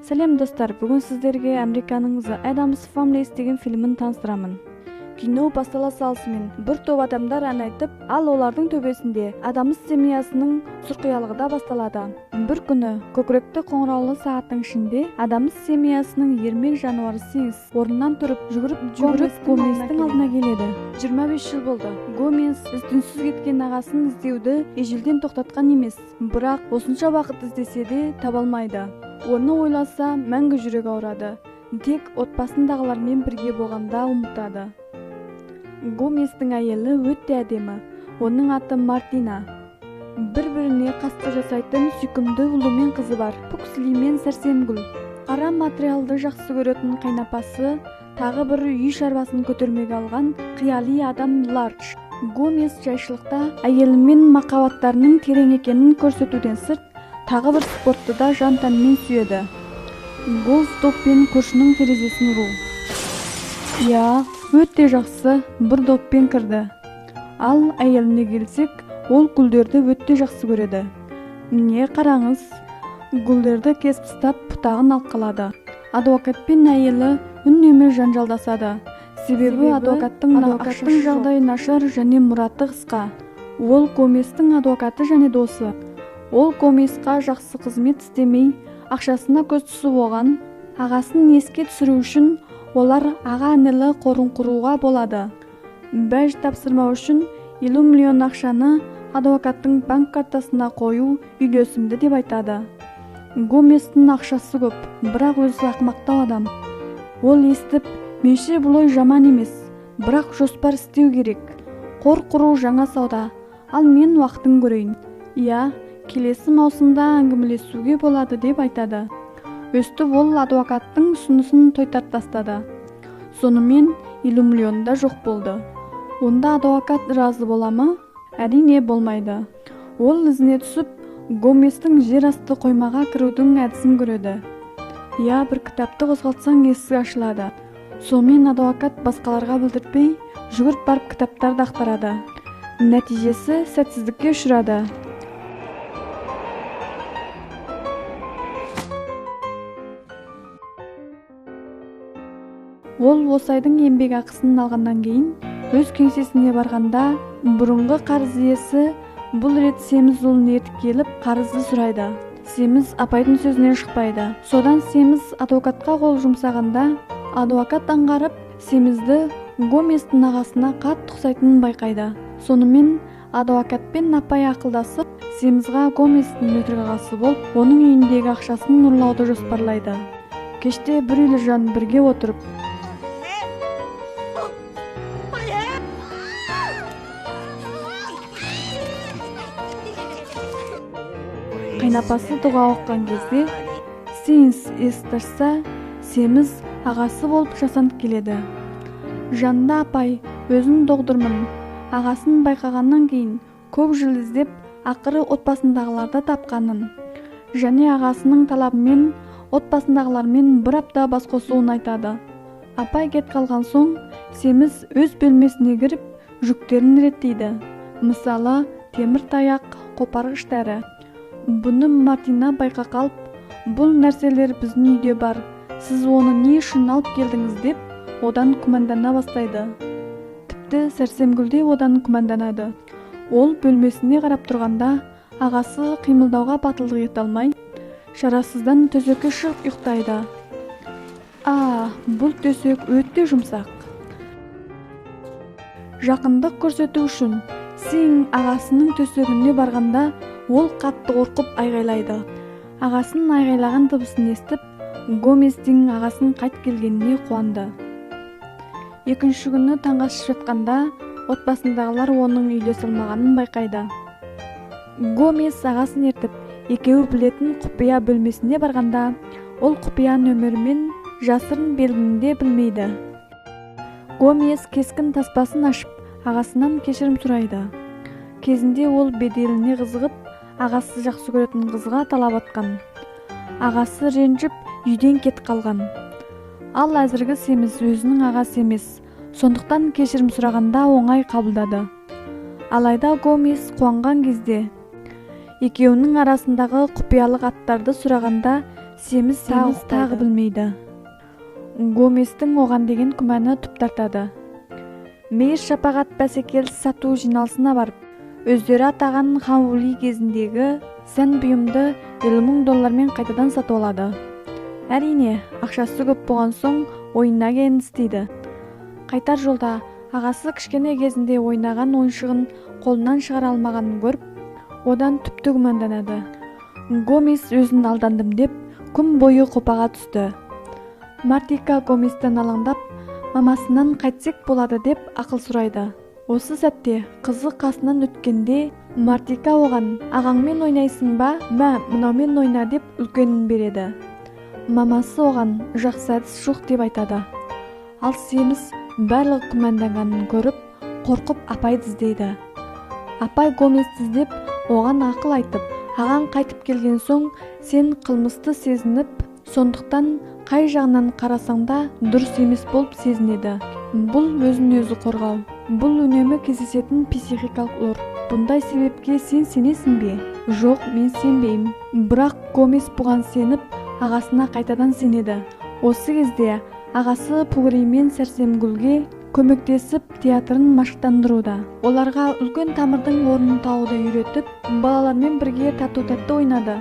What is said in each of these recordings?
Сәлем достар, бүгін сіздерге Американың The Addams Family деген фильмін таныстырамын. Кино бастала салысымен бір топ адамдар ән айтып, ал олардың төбесінде Адамс семьясының сұрқиялығы да басталады. Бір күні көкіректі қоңыраулы сағаттың ішінде Адамс семьясының ермек жануары Синс орнынан тұрып, жүгіріп Гоместің алдына келеді. 25 жыл болды. Гомес із-түзсіз кеткен ағасын іздеуді ежелден тоқтатқан емес, бірақ осынша уақыт іздесе де таба алмайды. Оны ойласа, мәңгі жүрегі ауырады. Тек отбасындағылармен бірге болғанда ұмытады. Гоместің әйелі өте әдемі. Оның аты Мартина. Бір-біріне қастық жасайтын сүйкімді ұлы мен қызы бар. Пуксли мен Сәрсенгүл. Қара материалды жақсы көретін қайнапасы, тағы бір үй шаруасын көтермек алған қияли адам Лардж. Гомес жайшылықта әйелімен махаббаттарының терең екенін көрсетуден сырт, тағы бір спортты да жан тәнімен сүйеді. Гольф доппен көршінің терезесін ұру. Иә, өте жақсы бір доппен кірді. Ал әйеліне келсек, ол гүлдерді өте жақсы көреді. Міне қараңыз, гүлдерді кесіп тастап бұтағын алып қалады. Адвокатпен әйелі үнемі жанжалдасады. Себебі адвокаттың жағдайы нашар және мұраты қысқа. Ол Гоместің адвокаты және досы. Ол Гомесқа жақсы қызмет істемей, ақшасына көз түсіп оған, ағасын еске түсіру үшін олар аға-інілі қорын құруға болады. Бәж тапсырмау үшін 50 миллион ақшаны адвокаттың банк картасына қою үйлесімді деп айтады. Гоместің ақшасы көп, бірақ өзі ақымақтау адам. Ол естіп, менше бұл ой жаман емес, бірақ жоспар істеу керек. Қор құру жаңа сауда, ал мен уақытын көрейін. Иә, келесі маусымда әңгімелесуге болады деп айтады. Өстіп ол адвокаттың ұсынысын тойтарып тастады. Сонымен 50 миллион да жоқ болды. Онда адвокат разы бола ма? Әрине болмайды. Ол ізіне түсіп, Гоместің жер асты қоймаға кірудің әдісін көреді. Иә, бір кітапты қозғалтсаң есік ашылады. Сонымен адвокат басқаларға білдіртпей, жүгіріп барып кітаптарды ақтарады. Нәтижесі сәтсіздікке ұшырады. Ол осы айдың еңбек ақысын алғаннан кейін өз кеңсесіне барғанда бұрынғы қарыз иесі бұл рет семіз ұлын ертіп келіп қарызды сұрайды. Семіз апайдың сөзінен шықпайды. Содан семіз адвокатқа қол жұмсағанда адвокат аңғарып семізді Гоместің ағасына қатты ұқсайтынын байқайды. Сонымен адвокатпен апай ақылдасып семізға Гоместің өтірік ағасы болып, оның үйіндегі ақшасын ұрлауды жоспарлайды. Кеште бір үйлі жан бірге отырып қайнапасы дұға оқыған кезде Синс есікті ашса, семіз ағасы болып жасанып келеді. Жанында апай, өзін доғдырмын. Ағасын байқағаннан кейін көп жыл іздеп, ақыры отбасындағыларды тапқанын және ағасының талабымен отбасындағылармен бір апта бас қосуын айтады. Апай кет қалған соң, семіз өз бөлмесіне кіріп, жүктерін реттейді. Мысалы, темір таяқ, қопарғыш дәрі. Бұны Мартина байқа қалып, бұл нәрселер біздің үйде бар, сіз оны не үшін алып келдіңіз деп, одан күмәндана бастайды. Тіпті Сәрсенгүл де одан күмәнданады. Ол бөлмесіне қарап тұрғанда, ағасы қимылдауға батылдық ете алмай, шарасыздан төсекке шығып ұйықтайды. А, бұл төсек өте жұмсақ. Жақындық көрсету үшін Син ағасының төсегіне барғанда, ол қатты қорқып айғайлайды. Ағасының айғайлаған дыбысын естіп, Гоместің ағасының қайтып келгеніне қуанды. Екінші күні таңғы ас ішіп жатқанда, отбасындағылар оның үйлесе алмағанын байқайды. Гомес ағасын ертіп, екеуі білетін құпия бөлмесіне барғанда, ол құпия нөмірімен жасырын белгіні де білмейді. Гомес кескін таспасын ашып, ағасынан кешірім сұрайды. Кезінде ол беделіне қызығып, ағасы жақсы көретін қызға талап атқан. Ағасы ренжіп, үйден кетіп қалған. Ал әзіргі семіз өзінің ағасы емес, сондықтан кешірім сұрағанда оңай қабылдады. Алайда Гомес қуанған кезде, екеуінің арасындағы құпиялық аттарды сұрағанда Семіз тағы білмейді. Гоместің оған деген күмәні түп тартады. Мейір шапағат бәсекелі сату жиналысына барып, өздері атаған Хаули кезіндегі сән бұйымды 50.000 доллармен қайтадан сатып алады. Әрине, ақшасы көп болған соң ойына келгенін істейді. Қайтар жолда ағасы кішкене кезінде ойнаған ойыншығын қолынан шығара алмағанын көріп, одан түпті күмәнданады. Гомес өзін алдандым деп күн бойы қопаға түсті. Мартика Гоместен алаңдап, мамасынан қайтсек болады деп ақыл сұрайды. Осы сәтте қызы қасынан өткенде Мартика оған ағаңмен ойнайсың ба, мә, мынаумен ойна деп үлкенін береді. Мамасы оған жақсы әдіс жоқ деп айтады. Ал семіз барлық күмәнданғанын көріп, қорқып апайды іздейді. Апай Гоместі іздеп, оған ақыл айтып, ағаң қайтып келген соң сен қылмысты сезініп, сондықтан қай жағынан қарасаң да дұрыс емес болып сезінеді. Бұл өзін өзі қорғау. Бұл үнемі кездесетін психикалық ор. Бұндай себепке сен сенесің бе? Жоқ, мен сенбеймін. Бірақ Гомес бұған сеніп, ағасына қайтадан сенеді. Осы кезде ағасы Пугримен Сәрсенгүлге көмектесіп театрын машықтандыруда. Оларға үлкен тамырдың орнын табуды үйретіп, балалармен бірге тату-тәтті ойнады.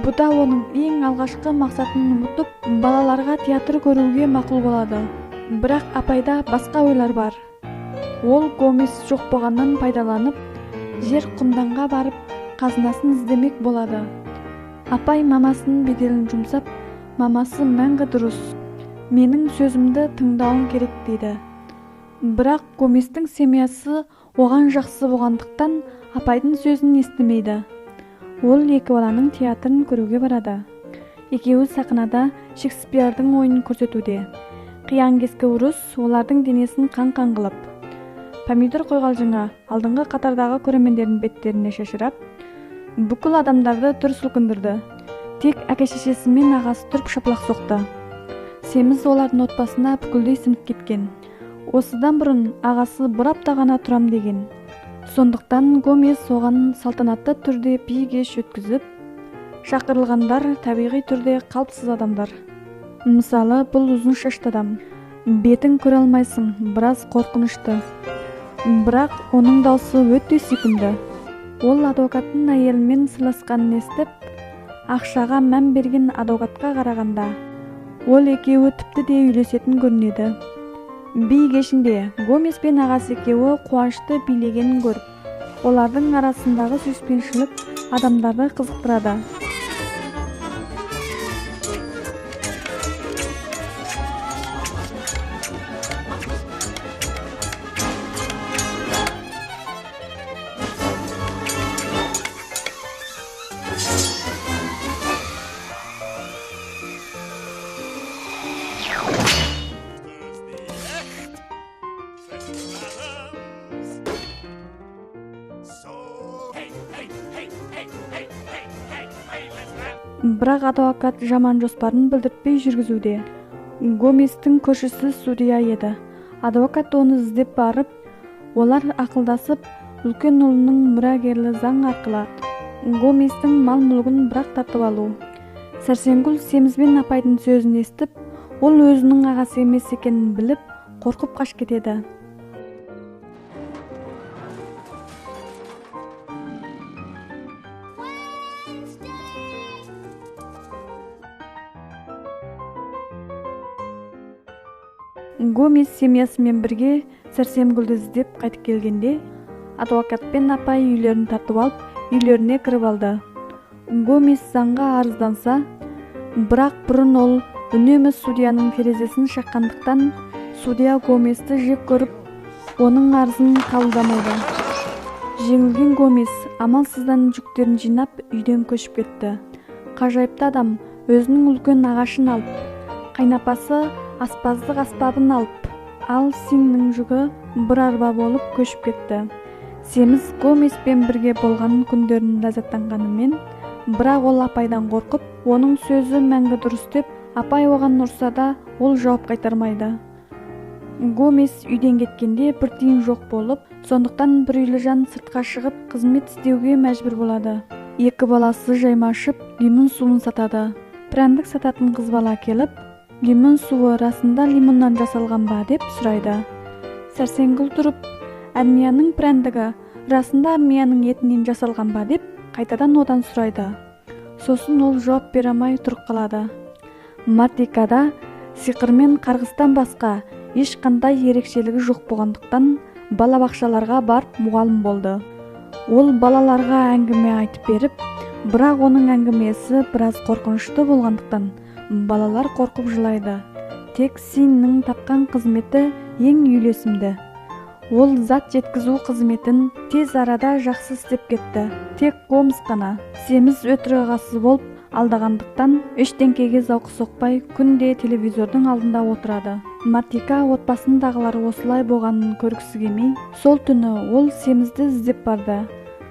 Бұда оның ең алғашқы мақсатын ұмытып, балаларға театр көруге мақұл болады. Бірақ апайда басқа ойлар бар. Ол Гомес жоқ болғаннан пайдаланып, жер құмданға барып, қазынасын іздемек болады. Апай мамасының беделін жұмсап, мамасы мәңгі дұрыс, менің сөзімді тыңдауың керек дейді. Бірақ Гоместің семьясы оған жақсы болғандықтан апайдың сөзін естімейді. Ол екі баланың театрын көруге барады. Екеуі сахнада Шекспирдің ойынын көрсетуде. Қиян-кескі ұрыс олардың денесін қан-қан қылып, помидор қойғалжыңы алдыңғы қатардағы көрермендердің беттеріне шашырап, бүкіл адамдарды дүр сілкіндірді. Тек әке-шешесі мен ағасы тұрып шапалақ соқты. Семіз олардың отбасына бүкілдей сіңіп кеткен. Осыдан бұрын ағасы бір апта ғана тұрам деген. Сондықтан Гомес оған салтанатты түрде би кеш өткізіп, шақырылғандар табиғи түрде қалыпсыз адамдар. Мысалы, бұл ұзын шашты адам. Бетін көре алмайсың, біраз қорқынышты. Бірақ оның даусы өте сүйкімді. Ол адвокаттың әйелімен сырласқанын естіп, ақшаға мән берген адвокатқа қарағанда, ол екеуі тіпті де үйлесетін көрінеді. Би кешінде Гомес пен ағасы екеуі қуанышты билегенін көріп, олардың арасындағы сүйіспеншілік адамдарды қызықтырады. Бірақ адвокат жаман жоспарын білдіртпей жүргізуде. Гоместің көршісі судья еді. Адвокат оны іздеп барып, олар ақылдасып, үлкен ұлының мұрагерлі заң арқылы Гоместің мал-мүлкін бірақ тартып алу. Сәрсенгүл семіз бен апайдың сөзін естіп, ол өзінің ағасы емес екенін біліп, қорқып қашып кетеді. Гомес семьясымен бірге Сәрсенгүлді іздеп қайтып келгенде, адвокат пен апай үйлерін тартып алып, үйлеріне кіріп алды. Гомес заңға арызданса, бірақ бұрын ол үнемі судьяның терезесін шаққандықтан, судья Гоместі жек көріп, оның арызын қабылдамайды. Жеңілген Гомес амалсыздан жүктерін жинап, үйден көшіп кетті. Қажайыпты адам өзінің үлкен ағашын алып, қайнапасы аспаздық аспабын алып, ал Сиңнің жүгі бір арба болып көшіп кетті. Семіз Гомеспен бірге болған күндерін ләззаттанғанымен, бірақ ол апайдан қорқып, оның сөзі мәңгі дұрыс деп, апай оған ұрса да, ол жауап қайтармайды. Гомес үйден кеткенде бір тиын жоқ болып, сондықтан бір үйлі жан сыртқа шығып, қызмет істеуге мәжбүр болады. Екі баласы жаймашып, лимон суын сатады. Прәндік сататын қыз бала келіп, лимон суы расында лимоннан жасалған ба деп сұрайды. Сәрсенгүл тұрып, армияның прәндігі расында армияның етінен жасалған ба деп қайтадан одан сұрайды. Сосын ол жауап бере алмай тұрып қалады. Мартикада сиқырмен қарғыстан басқа ешқандай ерекшелігі жоқ болғандықтан балабақшаларға барып мұғалім болды. Ол балаларға әңгіме айтып беріп, бірақ оның әңгімесі біраз қорқынышты болғандықтан балалар қорқып жылайды. Тек Синнің тапқан қызметі ең үйлесімді. Ол зат жеткізу қызметін тез арада жақсы істеп кетті. Тек Гомес қана семіз өтірік ағасы болып алдағандықтан ештеңкеге зауқы соқпай күнде телевизордың алдында отырады. Мартика отбасындағылар осылай болғанын көргісі келмей, сол түні ол семізді іздеп барды.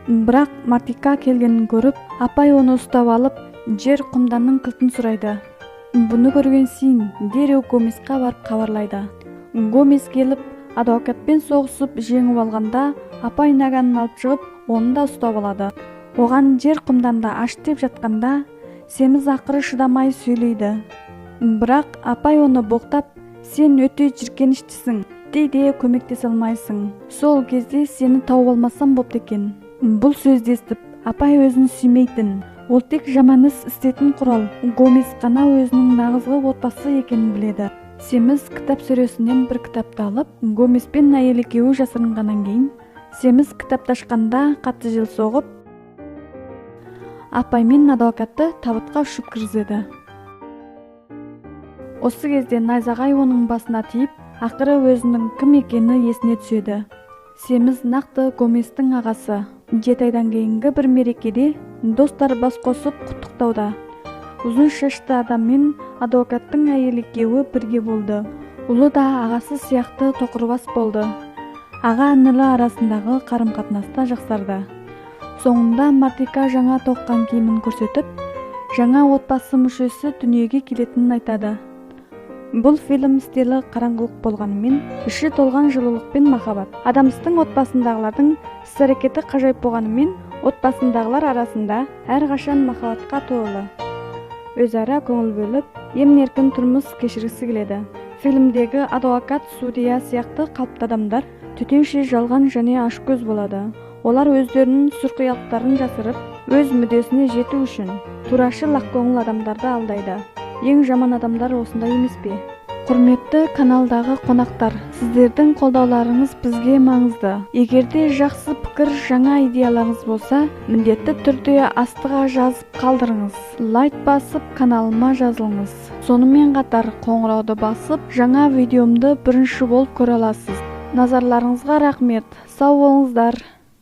Бірақ Мартика келгенін көріп, апай оны ұстап алып, жер құмданның кілтін сұрайды. Бұны көрген Син дереу Гомесқа барып хабарлайды. Гомес келіп, адвокатпен соғысып жеңіп алғанда, апай наганын алып шығып, оны да ұстап алады. Оған жер құмданды аш деп жатқанда, семіз ақыры шыдамай сөйлейді. Бірақ апай оны боқтап, сен өте жиіркеніштісің, дейді көмектесе алмайсың. Сол кезде сені тауып алмасам бопты екен. Бұл сөзді естіп, апай өзін сүймейтін, ол тек жаман іс істейтін құрал. Гомес қана өзінің нағызғы отбасы екенін біледі. Семіз кітап сөресінен бір кітапты алып, Гомес пен әйел екеуі жасырынғаннан кейін, семіз кітапты ашқанда қатты жел соғып, апай мен адвокатты табытқа ұшып кіргізеді. Осы кезде найзағай оның басына тиіп, ақыры өзінің кім екені есіне түседі. Семіз нақты Гоместің ағасы. 7 айдан кейінгі бір мерекеде достар бас қосып құттықтауда. Ұзын шашты адам мен адвокаттың әйелі екеуі бірге болды. Ұлы да ағасы сияқты тоқырбас болды. Аға інілі арасындағы қарым-қатынаста жақсарды. Соңында Мартика жаңа тоққан киімін көрсетіп, жаңа отбасы мүшесі дүниеге келетінін айтады. Бұл фильм стилі қараңғылық болғанымен, іші толған жылулық пен махаббат. Адамстың отбасындағылардың іс-әрекеті қажайып болғанымен, отбасындағылар арасында әрқашан махаббатқа толы. Өзара көңіл бөліп, емін-еркін тұрмыс кешіргісі келеді. Фильмдегі адвокат, судья сияқты қалыпты адамдар төтенше жалған және ашкөз болады. Олар өздерінің сұрқиялықтарын жасырып, өз мүддесіне жету үшін турашыл ақкөңіл адамдарды алдайды. Ең жаман адамдар осындай емес пе? Құрметті каналдағы қонақтар, сіздердің қолдауларыңыз бізге маңызды. Егерде жақсы пікір, жаңа идеяларыңыз болса, міндетті түрде астыға жазып қалдырыңыз. Лайк басып, каналыма жазылыңыз. Сонымен қатар қоңырауды басып, жаңа видеомды бірінші болып көре аласыз. Назарларыңызға рахмет. Сау болыңыздар.